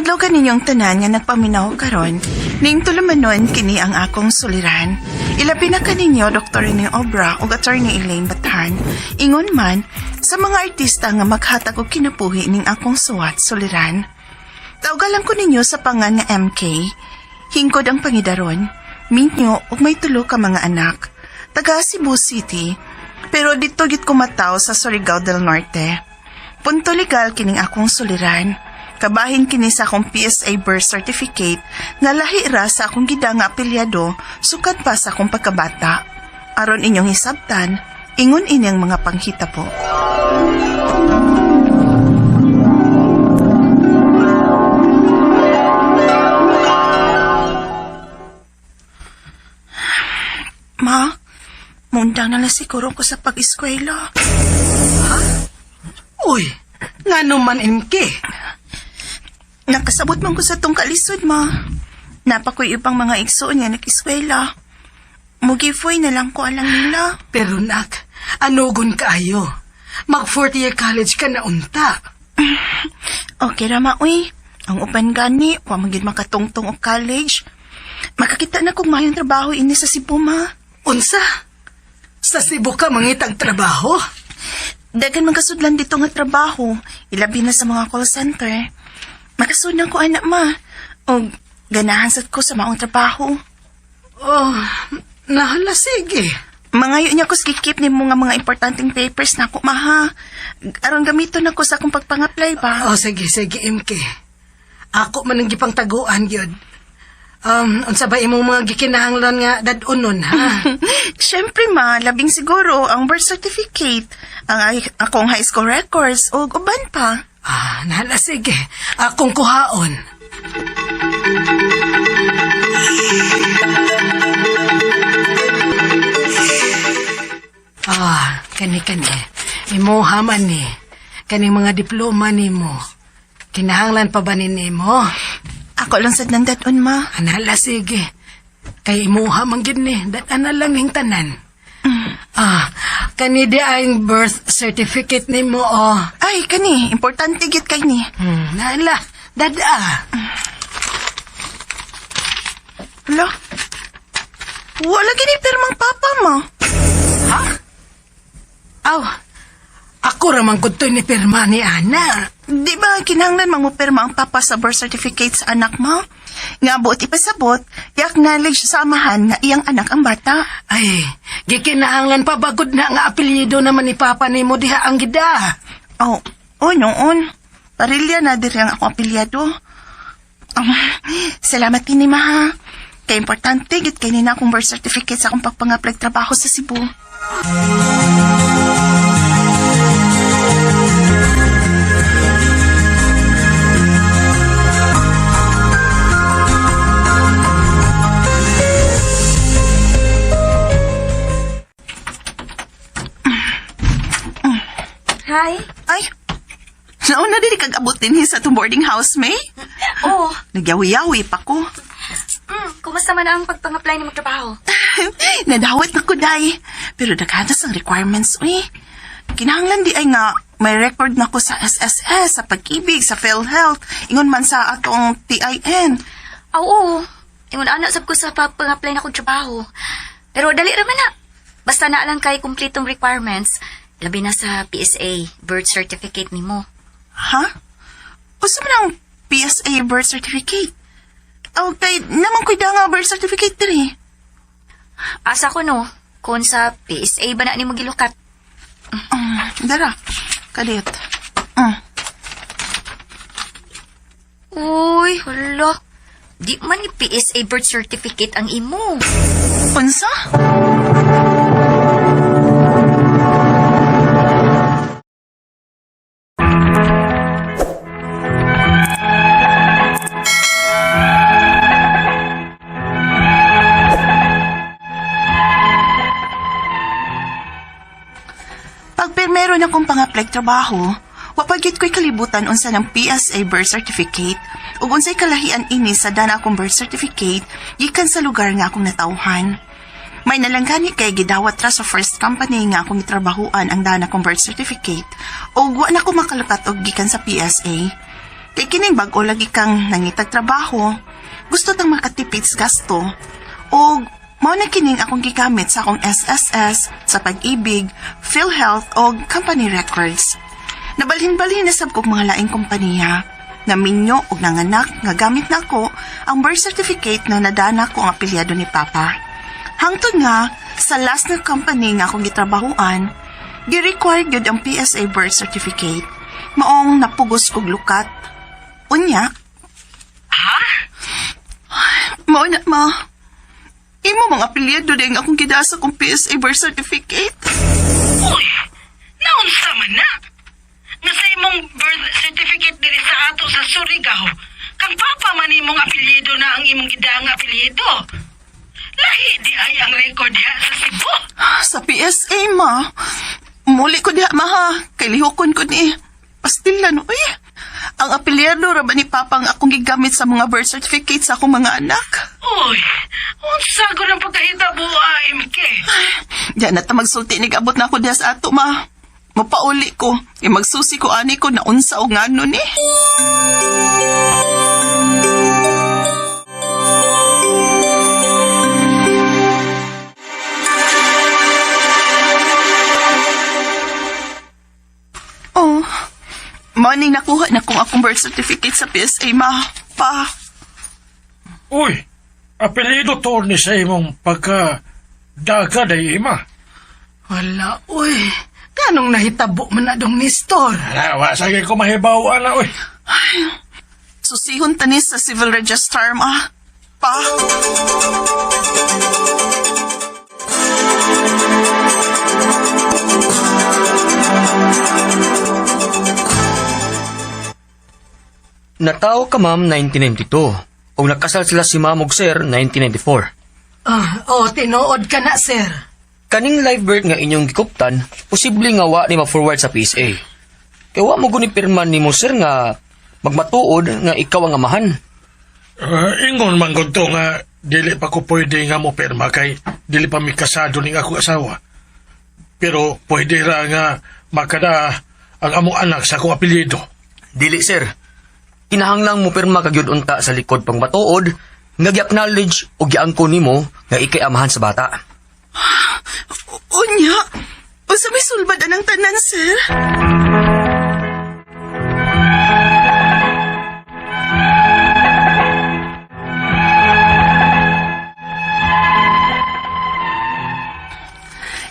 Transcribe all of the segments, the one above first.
adlaw kaninyong tanan nga nagpaminaw karon. Ning tulumanon kini ang akong suliran. Ilabi na kaninyo Dr. Rene Obra ug Attorney Elaine Bathan. Ingon man sa mga artista nga maghatag og kinabuhi ning akong suwat suliran. Tawgalan ko ninyo sa pangan nga MK. Hingkod ang pangidaron. Minyo ug may tulo ka mga anak. Taga Cebu City. Pero dito git kumataw sa Surigao del Norte. Punto legal kining akong suliran. Kabahin kini sa akong PSA birth certificate nga lahi ra sa akong gida nga apelyado sukad pa sa akong pagkabata. Aron inyong hisabtan, ingon ini ang mga panghitabo. Ma, mundang na lang siguro ko sa pag-eskwela. Uy, ngano man MK? Nakasabot man ko sa tong kalisod, ma. Napakoy ibang mga igsoon nga nag-eskwela. Mugifoy na lang ko alang nila. Pero nak, anugon kaayo. Mag fourth year college ka na unta. Okay ra, ma, uy. Ang uban gani, wa man gid makatungtong og college. Makakita na kong mayong trabaho ini sa Cebu, ma. Unsa? Sa Cebu ka mangitag trabaho? Daghan man kasudlan dito nga trabaho, ilabi na sa mga call center. Makasudlan ko anak, ma. Og ganahan sad ko sa maong trabaho. Oh, nahala sige. Mangayo niya ko skikip ni mo nga mga importanteng papers na ako, maha. Aron gamiton ako sa akong pagpang-apply ba? Oh, sige, sige, MK. Ako man ang gipangtaguan gyud. Unsa ba imong mga gikinahanglan nga dad-unon, ha? Siyempre, ma, labing siguro ang birth certificate, ang akong high school records, o uban pa. Ah, nahala sige. Akong kuhaon. Ah, kani kani. Imo haman ni. Kaning mga diploma nimo. Kinahanglan pa ba ni nimo? Ako lang sad nang dad-on, ma. Anala sige. Kay imuha man gyud ni, dad-an na lang ning tanan. Ah, kani di ang birth certificate nimo oh. Ay, kani, importante git kay ni. Nala, dada. Hala. Wala gini pirmang papa mo. Aw, ako ra man gud ni pirma ni Ana. Di ba kinahanglan mang mopirma ang papa sa birth certificate sa anak mo? Nga buot ipasabot, i-acknowledge sa amahan nga iyang anak ang bata. Ay, gikinahanglan pa bagod na nga apelyido naman ni papa nimo diha ang gida. Oh, oh noon. Parilya na diri ang akong apelyado. Salamat kini ma. Kay importante gid kay nina akong birth certificate sa akong pagpang-apply trabaho sa Cebu. Hi. Ay, nauna diri kag abutin sa atong boarding house, May. Oh, Nagyawi-yawi pa ko. kumusta man ang pagpang-apply ng magtrabaho? Nadawat na ko, day. Pero naghanas ang requirements, uy. Kinahanglan di ay nga may record na ko sa SSS, sa Pag-ibig, sa PhilHealth, ingon man sa atong TIN. Ah, Oo. Ingon ana sab ko sa pagpang-apply na kong trabaho. Pero dali ra man na. Basta na lang kay kumpletong requirements, labi na sa PSA, birth certificate nimo. Ha? Usa man ang PSA birth certificate? Okay, naman ko'y nga birth certificate diri. Asa ko no, kung sa PSA ba na nimo gilukat? Dara, kalit. Uy, hala. Di man ni PSA birth certificate ang imo. Unsa? Pag pirmero na kong pang-apply trabaho, wapagit ko'y kalibutan unsa ng PSA birth certificate ug unsay kalahian ini sa dana akong birth certificate gikan sa lugar nga akong natawhan. May nalanggani kay gidawat ra sa first company nga akong gitrabahuan ang dana kong birth certificate ug wa na ko makalakat og gikan sa PSA. Kay kining bag-o lagi kang nangitag trabaho, gusto tang makatipid sa gasto. Og mao na kining akong gigamit sa akong SSS, sa Pag-ibig, PhilHealth og company records. Nabalhin-balhin na sab kog mga laing kompanya. Naminyo og nanganak nga gamit nako ang birth certificate na nadana ko ang apelyado ni Papa. Hangtod nga, sa last na company nga akong gitrabahuan, gi-required gyud ang PSA birth certificate. Maong napugos kog lukat. Unya, Ha? Mao na, ma. Imo mga apelyido din akong gidasa kong PSA birth certificate. Uy, naunsa man na? Nga sa imong birth certificate diri sa ato sa Surigao, kang papa man imong apelyido na ang imong gidaang apelyido. Lahi di ay ang record diha sa Cebu. Sa PSA, ma. Muli ko diha, ma, ha. Kay lihokon ko ni. Pastila, no, uy. Ang apelyido ra ba ni Papa ang akong gigamit sa mga birth certificate sa akong mga anak? Uy, unsa ko ng pagkahitabo, MK? Diyan na ta magsulti ni gabot na ako diha sa ato, ma. Mapauli ko. E magsusi ko ani ko na unsa o ngano ni. Oh, morning nakuha na kong akong birth certificate sa PSA, ma. Pa. Uy, apelyido to ni sa imong pagka daga day ima. Wala, uy. Ganong nahitabo man na dong Nestor? Ala, wa sa ko mahibaw ana uy. Susihon tanis sa civil registrar, ma. Pa. Natawo ka ma'am 1992 ug nakasal sila si ma'am ug sir 1994. Ah, oh, tinuod ka na, sir. Kaning live birth nga inyong gikuptan, posible nga wa ni ma-forward sa PSA. Kay wa mo guni pirma nimo sir nga magmatuod nga ikaw ang amahan. Ingon man gud to nga dili pa ko pwede nga mo pirma kay dili pa mi kasado ning ako asawa. Pero pwede ra nga makada ang among anak sa akong apelyido. Dili sir. Kinahanglang mo pirma ka gyud unta sa likod pang matuod nga gi-acknowledge o giangko nimo nga ikay amahan sa bata. Unya, unsa may sulbad anang tanan, sir?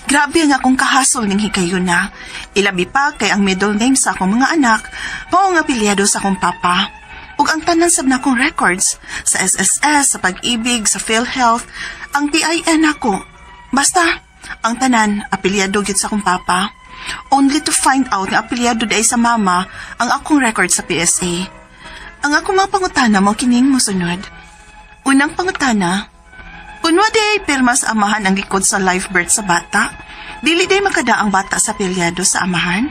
Grabe ang akong kahasol ning higayuna. Ilabi pa kay ang middle name sa akong mga anak, mao ang apelyado sa akong papa. Ug ang tanan sab na akong records sa SSS, sa Pag-ibig, sa PhilHealth, ang TIN ako. Basta, ang tanan apelyado gyud sa akong papa. Only to find out nga apelyado diay sa mama ang akong record sa PSA. Ang akong mga pangutana mo kining mosunod. Unang pangutana, kung wa di ay pirma sa amahan ang likod sa live birth sa bata, dili day makada ang bata sa pilyado sa amahan?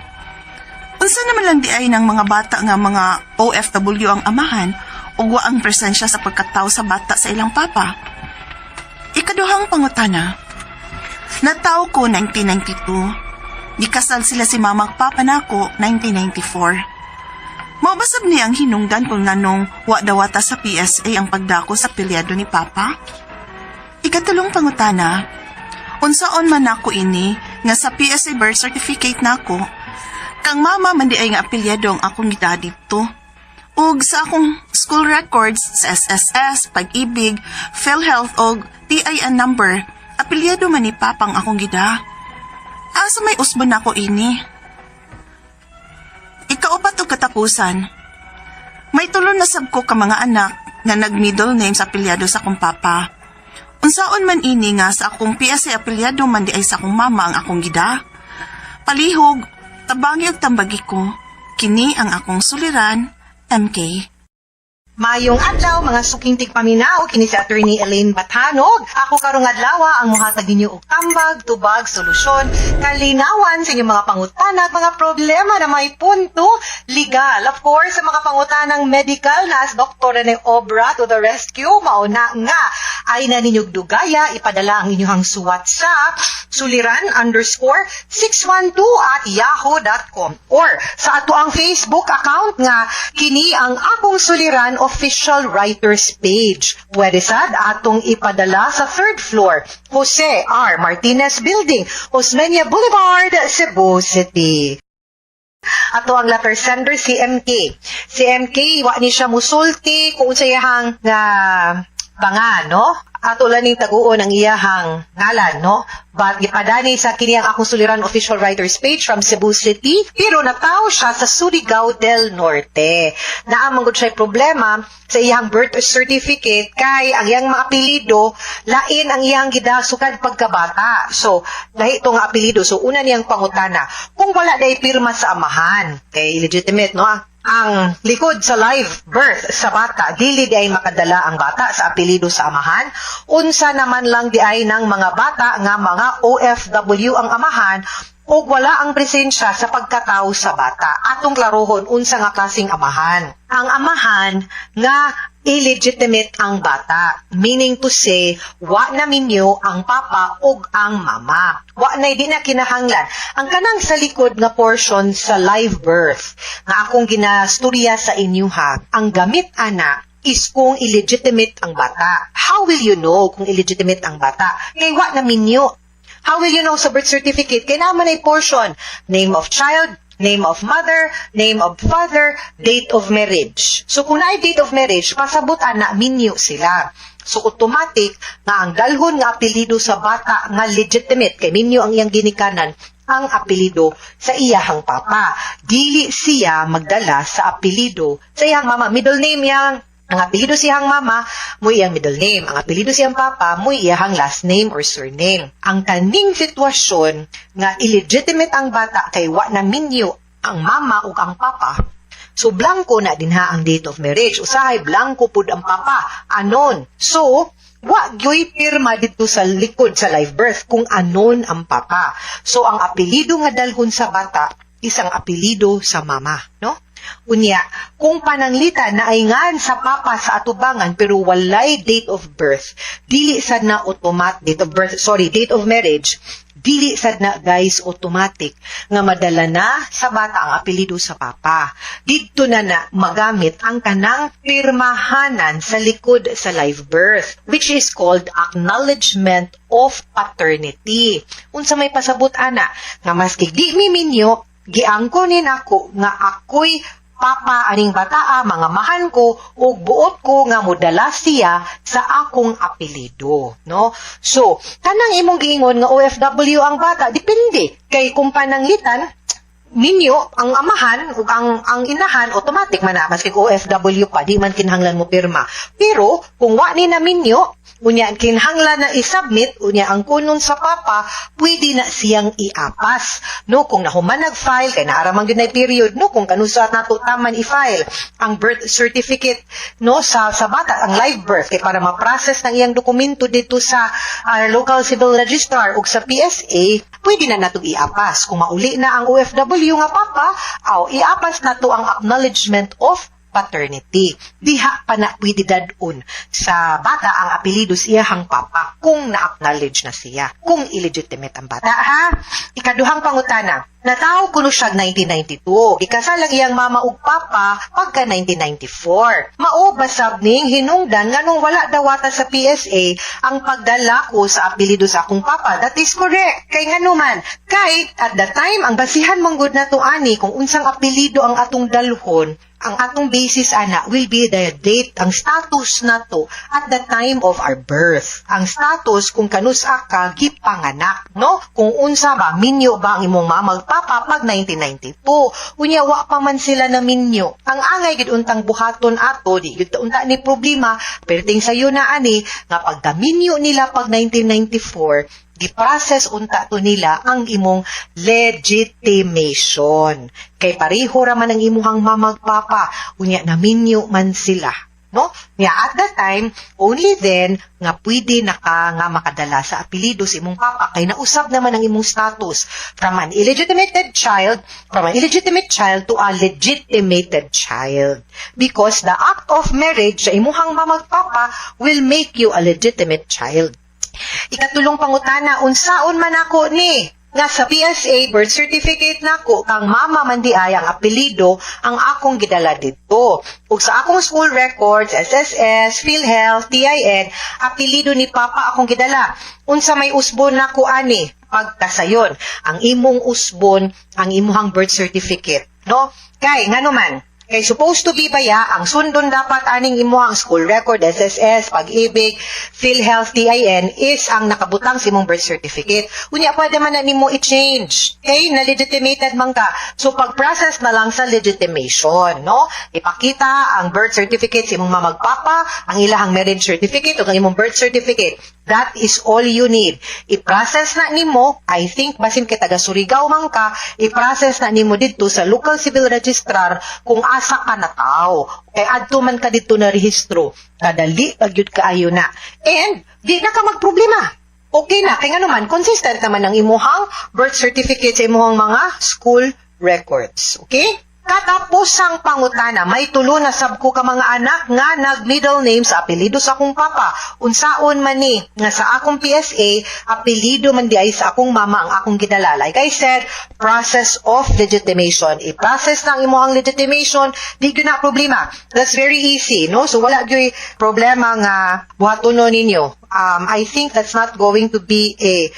Unsa naman lang di ay ng mga bata nga mga OFW ang amahan ug wa ang presensya sa pagkataw sa bata sa ilang papa? Ikaduhang pangutana, nataw ko 1992. Gikasal sila si mama ug papa nako 1994. Maubasab niya ang hinungdan kung nganong wa dawata sa PSA ang pagdako sa pilyado ni Papa? Ikatulong pangutana, unsaon man nako ini nga sa PSA birth certificate nako, kang mama man di ay nga apelyado ang akong gida didto. Ug sa akong school records sa SSS, Pag-ibig, PhilHealth og TIN number, apelyado man ni Papang akong gida. Asa may usbon nako ini? Ikaupat og katapusan. May tulo na sab ko ka mga anak nga nag-middle name sa apelyado sa akong papa. Unsaon man ini nga sa akong PSA apelyado man di ay sa akong mama ang akong gida. Palihog, tabangi og tambagi ko. Kini ang akong suliran, MK. Mayong adlaw, mga suking tigpaminaw, kini si Attorney Elaine Batanog. Ako karong adlaw ang muhatag ninyo og tambag, tubag, solusyon, kalinawan sa inyong mga pangutana at mga problema na may punto legal. Of course, sa mga pangutanang medical na as Dr. Rene Obra to the rescue, mauna nga ay na ninyog dugaya, ipadala ang inyong suwat sa suliran_612@yahoo.com or sa ato ang Facebook account nga kini ang Akong Suliran Official Writers page. Pwede sad atong ipadala sa third floor, Jose R. Martinez Building, Osmeña Boulevard, Cebu City. Ato ang letter sender si MK. Si MK, wa ni siya musulti kung unsa iyahang nga banga, no? Ato lang ning taguon ang iyahang ngalan, no? But gipadani sa kini ang Akong Suliran Official Writers page from Cebu City, pero natawo siya sa Surigao del Norte. Naa man gud siya problema sa iyang birth certificate kay ang iyang mga apelyido lain ang iyang gidasukad pagkabata. So, lahi to nga apelyido. So, una niyang pangutana, kung wala day pirma sa amahan, kay illegitimate, no? Ang likod sa live birth sa bata, dili di ay makadala ang bata sa apelyido sa amahan. Unsa naman lang di ay ng mga bata nga mga OFW ang amahan o wala ang presensya sa pagkatao sa bata? Atong klarohon unsa nga klaseng amahan. Ang amahan nga illegitimate ang bata. Meaning to say, wa na minyo ang papa ug ang mama. Wa na, di na kinahanglan. Ang kanang sa likod nga portion sa live birth nga akong ginasturya sa inyo ha, ang gamit ana is kung illegitimate ang bata. How will you know kung illegitimate ang bata? Kay wa na minyo. How will you know sa birth certificate? Kay naa man ay portion. Name of child, name of mother, name of father, date of marriage. So kung naay date of marriage, pasabot ana minyo sila. So automatic nga ang dalhon nga apelyido sa bata nga legitimate kay minyo ang iyang ginikanan, ang apelyido sa iyahang papa. Dili siya magdala sa apelyido sa iyang mama. Middle name yang ang apelyido siyang mama, mo iyang middle name. Ang apelyido siyang papa, mo iyahang last name or surname. Ang kaning sitwasyon nga illegitimate ang bata kay wa na minyo ang mama ug ang papa. So blanco na dinha ang date of marriage. Usahay blanco pud ang papa. Anon. So wa gyoy pirma dito sa likod sa live birth kung anon ang papa. So ang apelyido nga dalhon sa bata isang apelyido sa mama, no? Unya, kung pananglitan na ay ngan sa papa sa atubangan pero walay date of birth, dili sad na automatic date of birth, sorry, date of marriage, dili sad na, guys, automatic nga madala na sa bata ang apelyido sa papa. Didto na na magamit ang kanang pirmahanan sa likod sa live birth, which is called acknowledgement of paternity. Unsa may pasabot ana? Nga maski di mi minyo, giangko ni nako nga ako'y papa aning bataa, mga mahan ko ug buot ko nga modala siya sa akong apelyido, no? So kanang imong giingon nga OFW ang bata, depende kay kung pananglitan minyo ang amahan ug ang inahan, automatic man na maski OFW pa, di man kinahanglan mo pirma. Pero kung wa ni na minyo, unya kinahanglan na i-submit, unya ang kunon sa papa, pwede na siyang iapas, no? Kung nahuman nag-file kay naa ra man gyud nay period, no, kung kanusa nato taman i-file ang birth certificate, no, sa bata, ang live birth, kay para ma-process ng iyang dokumento dito sa local civil registrar ug sa PSA, pwede na nato iapas. Kung mauli na ang OFW nga papa, aw iapas nato ang acknowledgement of paternity. Diha pa na pwede dadun sa bata ang apelyido sa iyahang papa kung na-acknowledge na siya. Kung illegitimate ang bata, ha? Ikaduhang pangutana. Natawo kuno siya 1992. Ikasal ang iyang mama ug papa pagka 1994. Mao ba sab ning hinungdan nganong wala dawata sa PSA ang pagdala ko sa apelyido sa akong papa? That is correct. Kay ngano man, kay at that time ang basihan man gud nato ani kung unsang apelyido ang atong dalhon, ang atong basis ana will be the date, ang status nato at the time of our birth. Ang status kung kanusa ka gipanganak, no? Kung unsa ba, minyo ba ang imong mama ug papa pag 1992? Unya wa pa man sila na minyo. Ang angay gid untang buhaton ato, di gid unta ni problema, perting sayo na ani nga pagka minyo nila pag 1994, gi-process unta to nila ang imong legitimation. Kay pareho ra man ang imuhang mama ug papa, unya naminyo man sila. No? Nya at that time, only then nga pwede na ka nga makadala sa apelyido sa imong papa kay nausab naman ang imong status from an illegitimate child to a legitimated child, because the act of marriage sa imuhang mama ug papa will make you a legitimate child. Ikatulong pangutana, unsaon man ako ni nga sa PSA birth certificate nako kang mama man di ay ang apelyido ang akong gidala didto? Ug sa akong school records, SSS, PhilHealth, TIN, apelyido ni papa akong gidala. Unsa may usbon nako ani? Pagkasayon, ang imong usbon ang imuhang birth certificate, no? Kay ngano man? Kay supposed to be baya, ang sundon dapat aning imuhang school record, SSS, Pag-IBIG, PhilHealth, TIN is ang nakabutang sa imong birth certificate. Unya, pwede man na nimo i-change. Kay na-legitimated man ka. So, pag-process na lang sa legitimation, no? Ipakita ang birth certificate sa imong mama ug papa, ang ilahang marriage certificate o ang imong birth certificate. That is all you need. I-process na nimo, I think, basin kay taga Surigao man ka, i-process na nimo didto sa local civil registrar kung asa ka nataw. Kay adto man ka didto na rehistro. Kadali pag gyud kaayo na. And di na ka magproblema. Okay na, kay ngano man, consistent naman ang imuhang birth certificate sa imuhang mga school records. Okay? Katapusang pangutana, may tulo na sab ko ka mga anak nga nag middle name sa apelyido sa akong papa. Unsaon man ni nga sa akong PSA, apelyido man di ay sa akong mama ang akong gidala? Like I said, process of legitimation. I-process na ang imuhang legitimation, di gyud na problema. That's very easy, no? So wala gyud problema nga buhatonon ninyo. I think that's not going to be a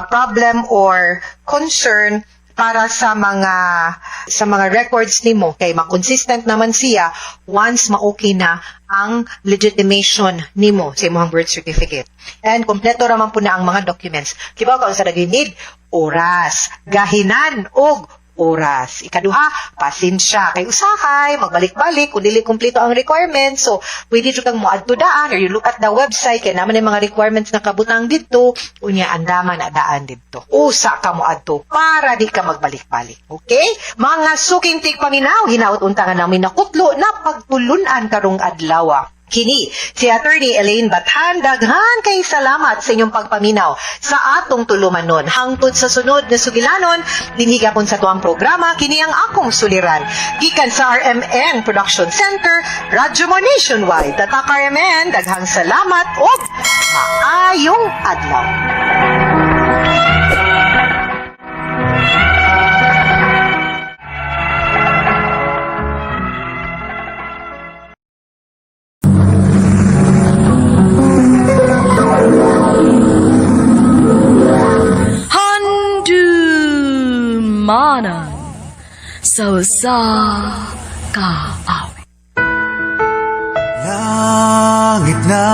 problem or concern para sa mga records nimo kay ma-consistent naman siya once ma-okay na ang legitimation nimo sa imong birth certificate. And kompleto ra man po na ang mga documents. Kibaw ka unsa ra need? Oras, gahinan og oras. Ikaduha, pasensya. Kay usahay, magbalik-balik kung dili kumpleto ang requirements. So, pwede jud kang moadto daan or you look at the website kay naman yung mga requirements na kabutang didto, unya andaman na daan didto. Usa ka moadto para di ka magbalik-balik. Okay? Mga suking tigpaminaw, hinaot unta nga namin nakutlo na pagtulunan karong adlaw. Kini si Attorney Elaine Bathan, daghan kay salamat sa inyong pagpaminaw sa atong tulumanon. Hangtod sa sunod na sugilanon, dinhi gapon sa tuang programa, kini ang akong suliran. Gikan sa RMN Production Center, Radyo Mo Nationwide. Tatak RMN, daghang salamat ug maayong adlaw. Handumanan sa usa ka awit. Langit na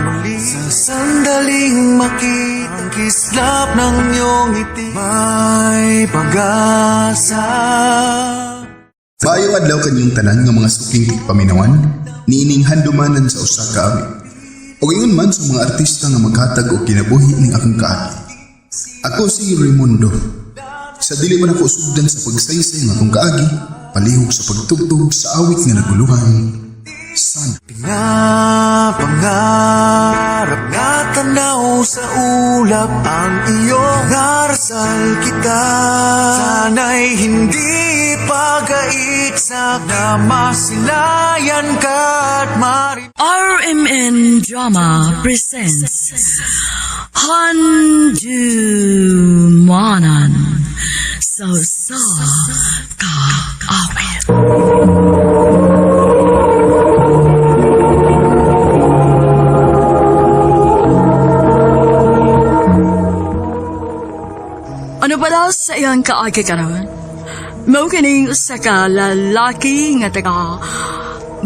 muli. Sa sandaling makita ang kislap ng iyong ngiti, may pag-asa. Maayong adlaw kaninyong tanan nga mga suking paminawan, niining handumanan sa usa ka awit. Ug ingon man sa mga artista nga maghatag og kinabuhi ning akong kaagi. Ako si Raimundo. Sa dili man ako sugdan sa pagsaysay ng akong kaagi, palihog sa pagtugtog sa awit nga naguluhan, Sana. Pinapangarap na tanaw sa ulap ang iyong narasal kita. Sana'y hindi pagkait sa na masilayan ka at marinig. RMN Drama presents Handumanan sa usa ka awit. Ano ba daw sa iyang kaagi karon? Mao kining usa ka lalaki nga taga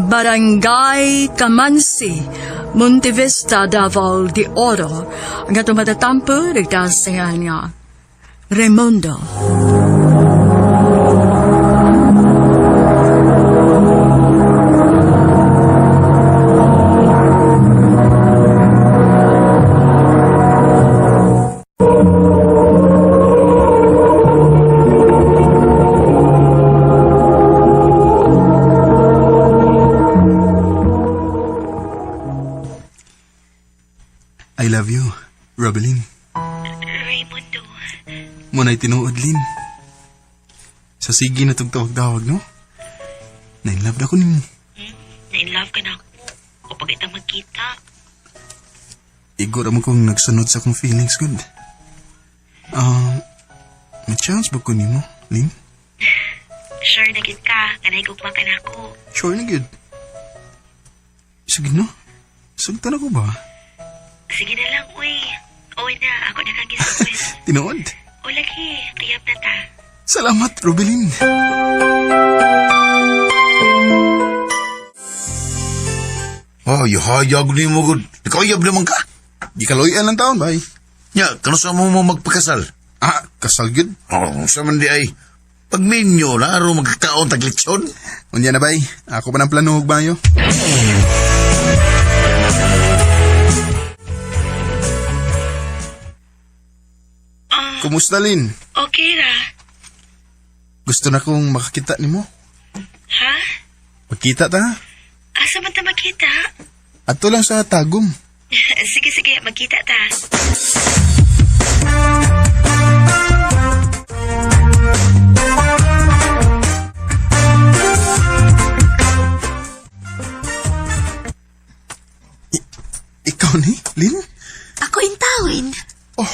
Barangay Kamansi, Montevista, Davao de Oro, nga tumatatampo nagtasingan nga Raimundo. I love you, Robelyn. Raymundo. Muna'y tinuod, Lin. Sa sige na tugtawag-tawag, no? Na-inlove na ko nimo. Na-inlove ka na ako. O pag itang magkita. Igor mo kong nagsunod sa akong feelings, good. May chance ba ko nimo, Lin? Sure na gid ka. Nga nahigugma ka na ako. Sure na, good. Sige no. Sugtan ako ba? Sige na lang, uy. Uy na, ako na kang gisuwin. Tinuod. O lagi, tuyap na ta. Salamat, Robelyn. Oh, yuhayag ni mo gud. Nakauyab naman ka. Gikaloyan lang taon, bay. Nya, kano sa mo mo magpakasal? Ah, kasal gud. Oh, sa man di ay pagminyo na aron magkakaon tag lechon. Unya na, bay. Ako pa ng plano og bayo. Kumusta, Lin? Okay ra. Gusto na kong makakita nimo. Ha? Magkita ta. Asa man ta magkita? Ato lang sa Tagum. Sige, sige, magkita ta. Ikaw ni, Lin? Ako intawin. Oh.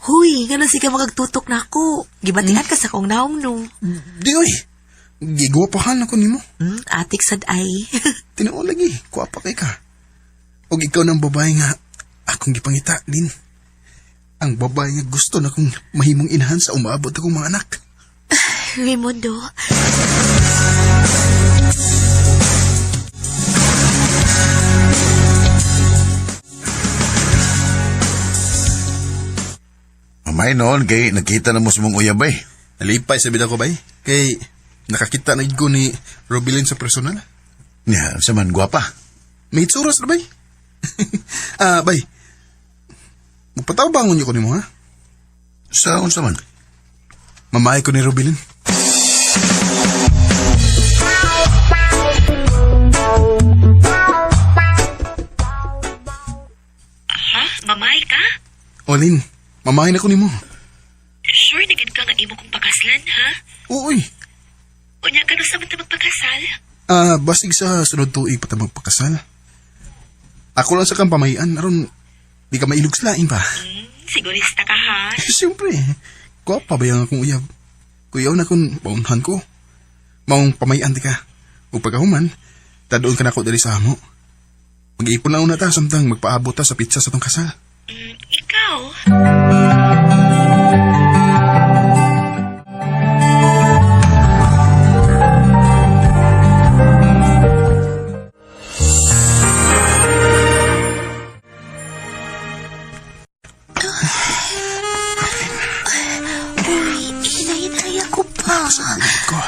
Huy, nga sige magagtutok na ako. Gibatian ka sa kong naong no. Di oy. Gigwapahan ako nimo. Atik sad ay. Tinuod lagi, kuwapa kay ka. Og ikaw ng babae nga akong gipangita, Lin. Ang babae nga gusto na kong mahimong inahan sa umaabot akong mga anak. Raimundo. Mamay noon kay nakita na mo sa mong uyab ay. Nalipay sa bida ko bay. Kay nakakita na ko ni Robilin sa personal. Nya, sa man gwapa. May itsuras na bay. Ah, bay. Magpataw bangon niyo ko nimo ha? Sa unsa man? Mamahay ko ni Robilin. Ha? Mamay ka? Olin, mamahay na ko nimo. Sure na gid ka nga imo kong pakaslan, ha? Uy. Unya ka sa man ta magpakasal? Ah, basig sa sunod tuig pa ta magpakasal. Ako lang sa kang pamahian aron di ka mailog sa lain pa. Sigurista ka, ha? Siyempre, gwapa ba yung akong uyab? Kuyaw na kung baunhan ko. Maong pamahian di ka. O pagkahuman, tadoon ka na ako dali sa amo. Mag-iipon na una ta samtang magpaabot ta sa pizza sa tong kasal. Ikaw? Uy, hinay-hinay ako pa. Ko,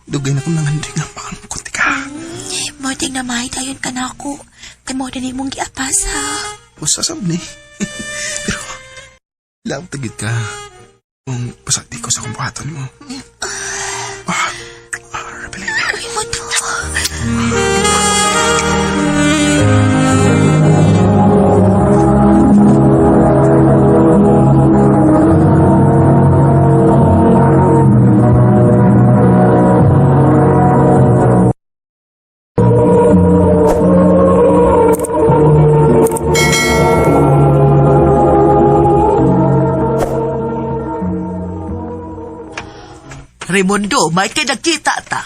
dugay na kong nangandig nga makamkunti ka. Morting na mahitayon ka na ako. Kay mo na nimong giapas ha. Usasab ni. Pero, love tagit ka. Kung pasati ko sa kumbuhaton mo. Ah, Rebelina. Raimundo. Raimundo, may kay nagkita ta.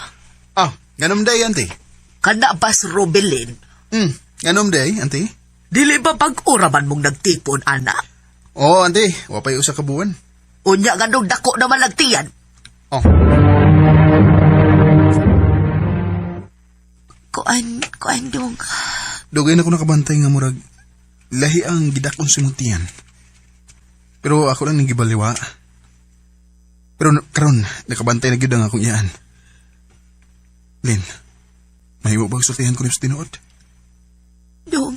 Ah, nganom day, ante. Kana ba si Robelin? Nganom day, ante. Dili ba pag-ura man mong nagtipon, anak? Oo, ante. Wapay usa ka buwan. Unya ganong dako naman nagtiyan. Oh. Kuan dong. Dugay na ko nakabantay nga murag lahi ang gidakon sa imong tiyan. Pero ako lang ning gibaliwa. Pero karon nakabantay na gyud ang akong iyaan. Lin, mahimo ba sultihan ko ni sa tinuod? Dong.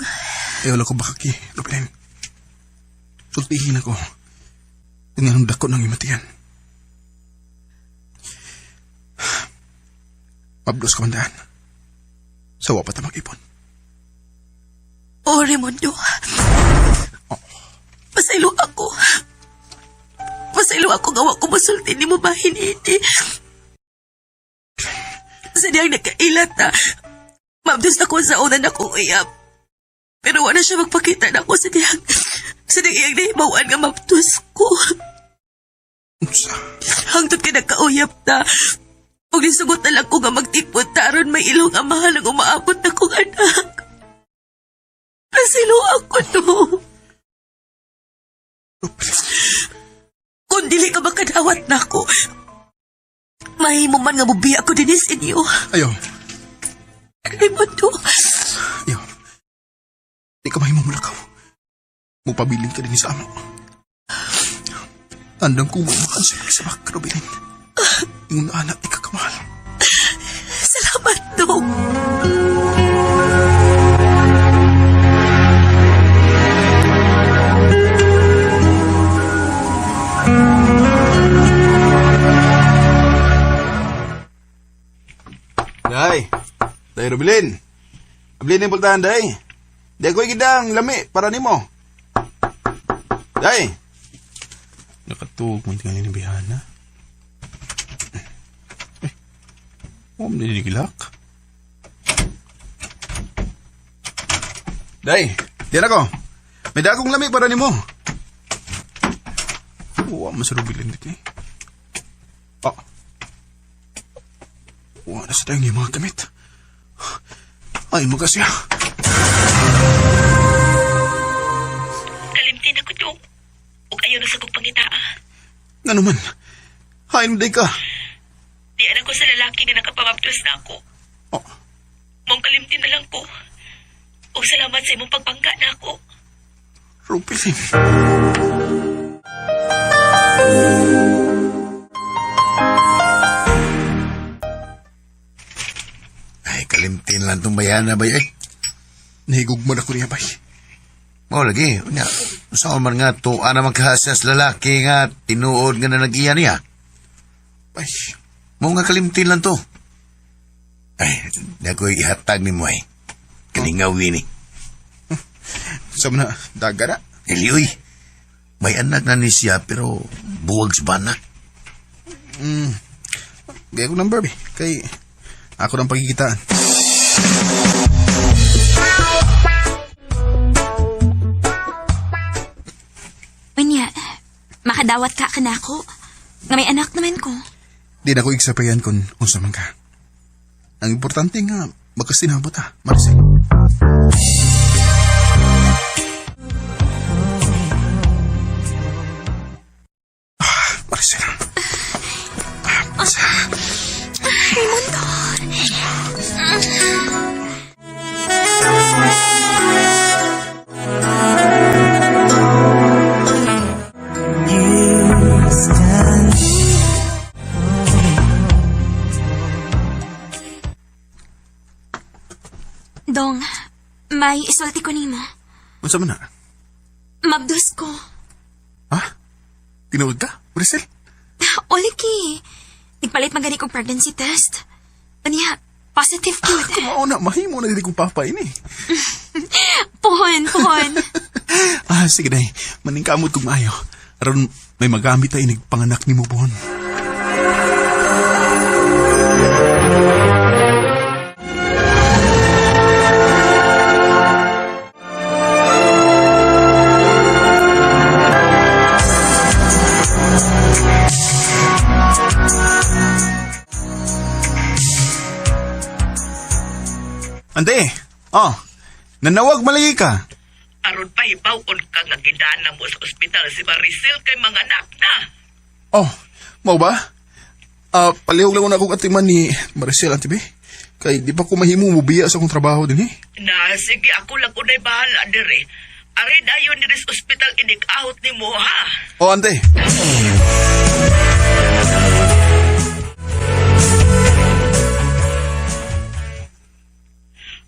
Eh, wala ko bakaki, Lupin. Sultihin ako. Kung anong dako ng imatian. Mabdos ka man daan. Sawa pa ta mag-ipon. Oh, Raimundo. Pasaylo ako. Pasaylo ako nga wa ko masulti ni mo bahin ini. Sa diyang nagkailat na, mabdos ako sa una na kong uyab. Pero wala siya magpakita na ako sa diyang iyang nahibawan nga mabdos ko. Unsa? Hangtod ka nagkauyab ta. Ug nisugot na lang ko nga magtipon ta aron may ilong amahan ang umaabot na kong anak. Pasilo ako no. Kung dili ka makadawat na ako, mahimo man nga mubiya ko din sa inyo. Ayo, Raimundo, ayo. Di ka mahimong mulakaw. Mupabilin ka din sa amo. Andang ko mo sa pagsabak, Rubilin. Ingon na anak, di ka kamahal. Salamat, Dong. Day, Day Rubilin. Abilin yung pultahan, Day. Di ako'y gidang lami para nimo. Day. Nakatuog mo tingali ni Bihana. Eh, mo man gilak. Day, diyan ako. May dagong lami para nimo. Uwa man sa Rubilin dito eh. Ah. Uwa na sa tayong mga gamit. Ay, mo kasi. Kalimtin ako, Dong. Ug ayaw na sa kong pangitaa. Nga naman. Hain mo day ka. Di anak ko sa lalaki nga nakapamabdos na ako. Oh. Mong kalimtin na lang ko. Ug salamat sa imong pagpangga na ako. Rubilin. Ay, kalimtin lang itong bayana bay eh. Nahigugman ako niya, bay. Mao lagi, unya, sa man nga to, ana magkahasas lalaki nga, tinuod nga na nag-iya niya. Bay, Mao nga kalimtin lang to. Ay, di ako ihatag ni mo ay. Kalingawi ni. Sa na, daga na. Elioy, may anak na ni siya pero buwag sa bana. Gaya ko number, bay. Kay, ako nang pagikitaan. Unya, makadawat ka kanako. Nga may anak naman ko. Di na ko igsapayan kung unsa man ka. Ang importante nga, magkasinabot ha, Marcel. Ah, Marcel. Ah, Marcel. Raimundo! Dong, may isulti ko nimo. Unsa man na? Mabdos ko. Ha? Tinuod ka, Marcel? Oliki, nagpalit man gani kong pregnancy test. Aniya, positive gyud. Mao na, mahimo na dili kong papa ini. Pohon, pohon. Ah, sige day. Maningkamot kong maayo. Aron may magamit ay nagpanganak nimo pohon. Ante, oh, nanawag malagi ka. Aron pa hibaw-on ka nga gidana mo sa ospital si Maricel kay mga anak na. Oh, mau ba? Ah, palihog lang na akong atiman ni Maricel, ante be. Kay di pa ko mahimo mubiya sa akong trabaho din eh. Na sige ako lang unay bahala dire. Ari dayon diri sa ospital inig-out nimo ha. Oh, ante.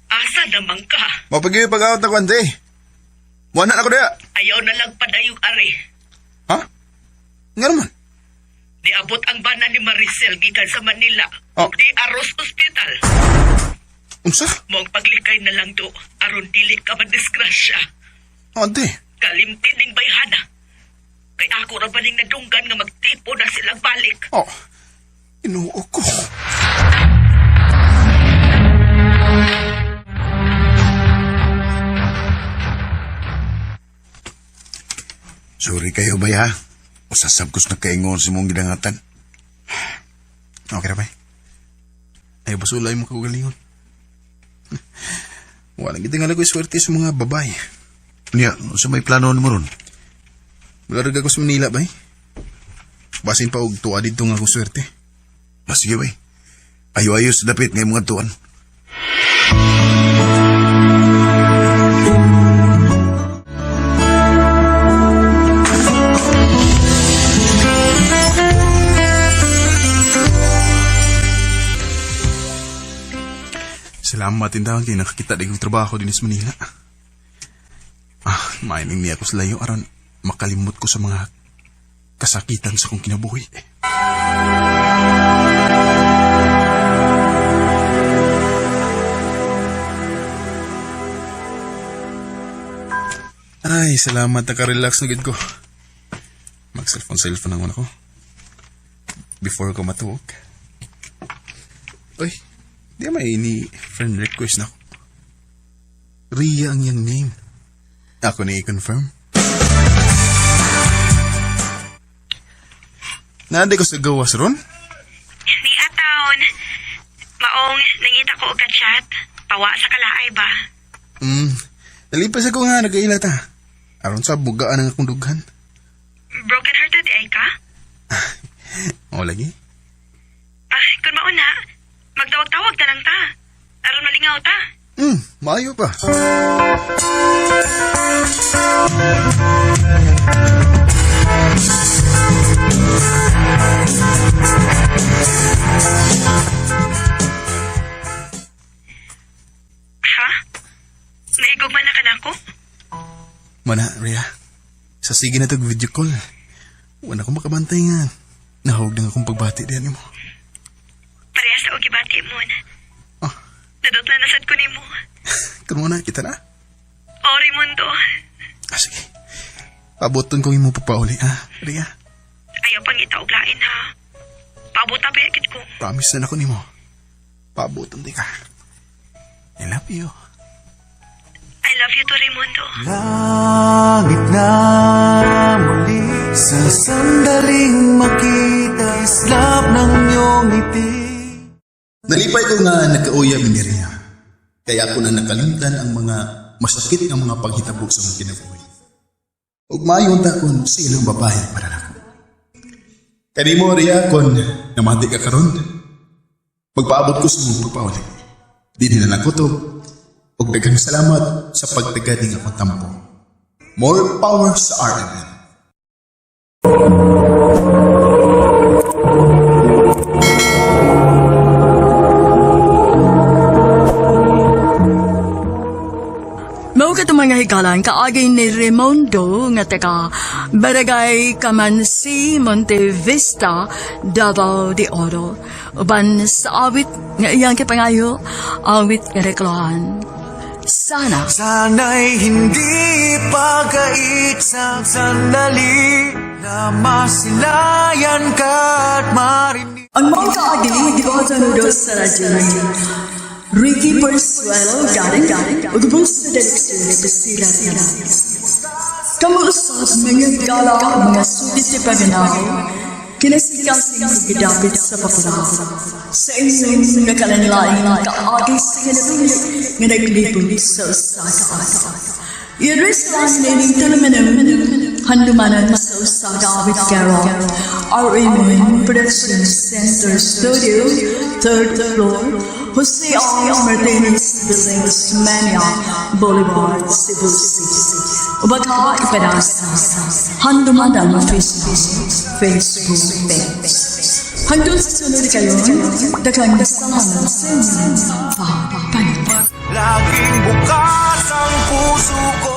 Asa naman ka? Mapagyo pag-out ako, ante. Wala na ako diya. Ayaw na lang padayog ari. Ha? Nga naman. Niabot ang bana ni Maricel gikan sa Manila. Oh. Ug di aros ospital. Unsa? Mong paglikay na lang do. Aron dili ka madisgrasya. Ante, Kalimti ning bayhana. Kay ako ra ba ning nadunggan nga magtipo na silang balik. Oh, Ginoo ko. Sorry kayo bay ha. Usasab kos nagkaingon sa mong gidangatan. Okay ra bay. Ay, basulay mo kagalingon. Wala gid nga ko swerte sa mga babae. Niya, sa may plano mo ron? Wala ra ko sa Manila bay. Basin pa og tuwa didto nga akong swerte. Ah, sige bay. Ayo-ayo sa dapit ngayong mga tuan. Salamat tindahan kay nakakita di kong trabaho din sa Manila. Ah, maining niya ako sa layo aron makalimot ko sa mga kasakitan sa kong kinabuhi. Ay, salamat naka-relax na gid ko. Mag-cellphone-cellphone ang ako. Before ko matuog. Uy, di may ini friend request na ako. Ria ang iyang name. Ako na i-confirm. Naanday ko sa gawas ron? Ni ataon. Maong nangita ko og chat. Pawa sa kalaay ba? Nalipas ako nga, nag-aila ta. Aron sa bugaan ang akong dughan. Broken hearted ay ka? O lagi. Ah, kun mauna, magtawag-tawag ta lang ta. Aron malingaw ta. Maayo pa. Ha? Naigugma na ka nako? Mana, Ria. Sa sige na tog video call. Wala ko makabantay nga. Nahog na akong pagbati diyan mo. Parehas sa og gibati mo na. Ah. Nadotla na sad ko nimo. Karon na, kita na. O Raimundo, Ah, sige. Pabuton ko imo papauli, ha, Ria. ayaw pang itaog lain ha. Paabot pa gid ko. Promise na nako nimo. Pabuton di ka. I love you. I love you to Raimundo. Langit na muli sa sandaling makita islap ng iyong ngiti. Nalipay ko nga nagkauyab ni Ria. Kaya ako na nakalimtan ang mga masakit nga mga paghitabo sa mga kinabuhi. Ug maayon ta kon sa ilang babae para nako. Kanimo Ria kon namati ka karon. Magpaabot ko sa mong pagpauli. Dinhi na lang ko to. Ug daghang salamat sa pagtagad ning akong tampo. More power sa RMN. Mao ka mga hikalan kaagay ni Raimundo nga taga Barangay Kamansi, Monte Vista, Davao de Oro. Uban sa awit nga iyang kipangayo, awit nga reklahan. Sana. Sana'y hindi pagkait sa sandali na masilayan ka at marinig. Ang mga kaagi gibuhatan do sa radyo ni Ricky Persuelo Garing ug ubos sa direksyon ni Priscilla Canales. Kamo usab mga gala mga sulit sa paganaw, kinasikasing gidapit sa papulaw. Sa inyong nakalanlaing kaagi sa kinabuhi nga naglibot sa usa ka adlaw. I-address lang nining tulumanon, handumanan sa usa ka awit carol, RMN Production Center Studio, third floor, Jose R. Martinez Building, Osmeña Boulevard, Cebu City. Ubaka ipadasa, handumanan Facebook page. Hangtod sa sunod kayon, daghang salamat sa inyong pagpanood. Laging bukas ang puso ko.